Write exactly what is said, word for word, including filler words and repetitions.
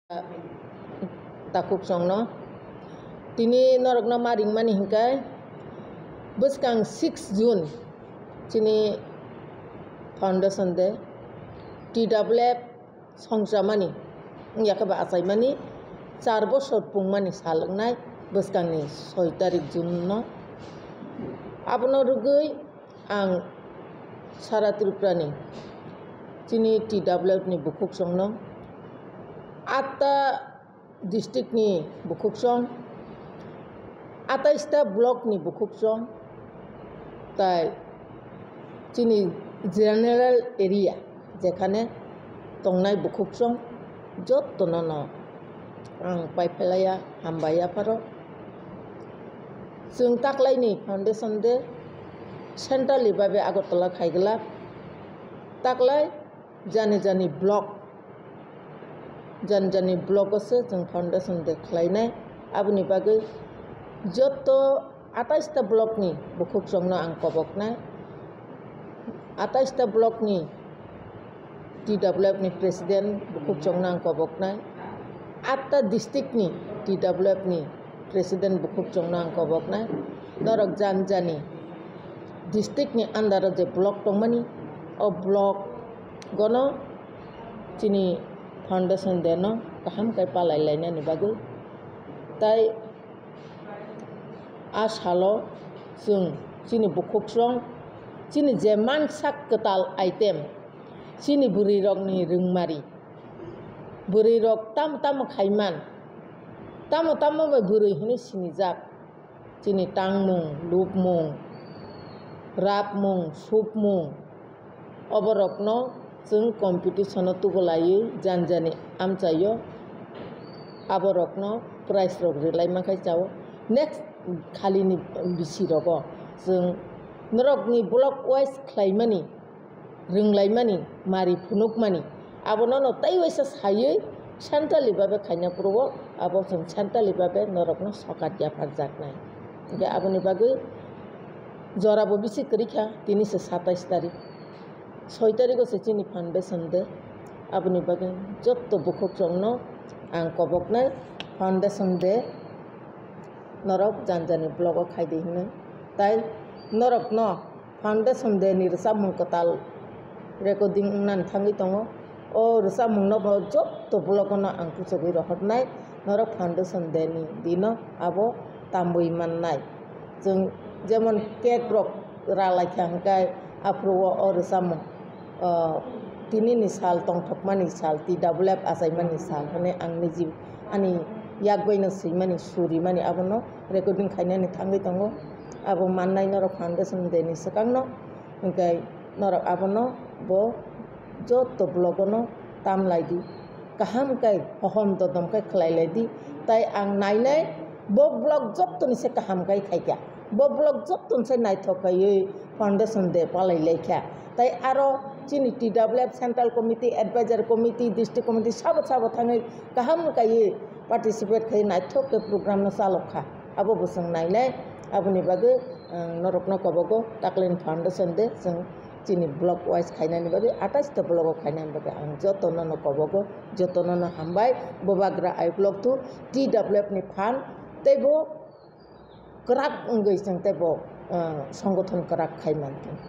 Takhuk chwngno tini norokno ma ringmani hinkhe bwskang six June chini Foundation Day, T W F songchamani wngya khe ba achaimani char bosor pungmani sal wngnai bwskangni soi tarik June no. Abono rwgwi ang sara Tripura ni chini T W F ni bukhuk chwngno atta district ni bukhuk chwng, atais ta block ni bukhuk chwng, tai chini general area jekhane tongnai bukhuk chwng jottono no ang paiphailaiya, hambai yapharo. Chwng taklaini Foundation Day centrally babe Agartala khaigwlak. Taklai jani jani block, jani jani block o se chwng Foundation Day khlainai. Aboni bagwi jotto atais ta block ni bukhuk chwngno ang koboknai. Atais ta block ni T W F ni president bukhuk chwngno ang koboknai. Atta district ni T W F ni president bukhuk chwngno ang koboknai. Norok jani jani district ni under o je block tongmani, o block gono chini Foundation Day no kaham khe palai lainani bagwi. Tai a salo chwng chini bukhuk chwng, chini je mansak kwtal item, chini bwrwi rokni rwngmari, bwrwi rok tamo tamo khaiman, tamo tamo bai bwrwi hwnwi sinijak, chini tangmung, lubmung, rapmung, supmung, oborokno chwng competition o tubu laiwi jani jani amchaio, aborokno prize rok rwlai mankhai chao. Next khalini bisi rogo chwng norokni block wise khlaimani, rwnglaimani, mari phunukmani, abono no tei waisa saiwi centrally babe khaina phuru o abo chwng centrally babe norokno sokat yapharjaknai. Hwnkhe aboni bagwi jorabo bisi kwrwi kha, tini se satais tarik. Soi tarigo se chini Foundation Day. Aboni bagwi jotto bukhuk chwngno ang koboknai Foundation Day norok jani jani blogo khaidi hinwi. Tai norokno Foundation Day ni rwchapmung kwtal recording wngnani thangwi tongo. O rwchapmungno bo jotto blogono ang kuchugwi rohornai. Norok Foundation Day ni dino abo tambwi mannai. Chwng jemon cake rok ralaikha hwnkhe aphuru o, o rwchapmung, o, tinini sal tongthokmani sal, T W F achaimani sal hwnwi ang niji ani yak baino swimani, surimani abono recording khainani thangwi tongo. Abo mannai norok Foundation Day ni swkangno, hwnkhe norok abono bo jotto blogono tamlaidi. Kaham khe hohom dodom khe khlai lai di. Tai ang nainai bo block jottoni se kaham khe khaikha. Bo block jottoni se naithok khaiwi Foundation Day palai laikha. Tai aro chini T W F Central Committee, Advisory Committee, District Committee sabo sabo thangwi kaham kaiwi participate khai naithok khe program no chalok kha. Abo bo chwng nainai, aboni bagwi ang norokno kobogo taklini Foundation Day chwng chini block wise khainani bagwi, atais ta block o khainani bagwi ang jotono no kobogo, jotono no hambai. Bubagra I block two T W F ni phan teibo kwrak wngwi chwng teibo, ah, songothon kwrak khai manthung.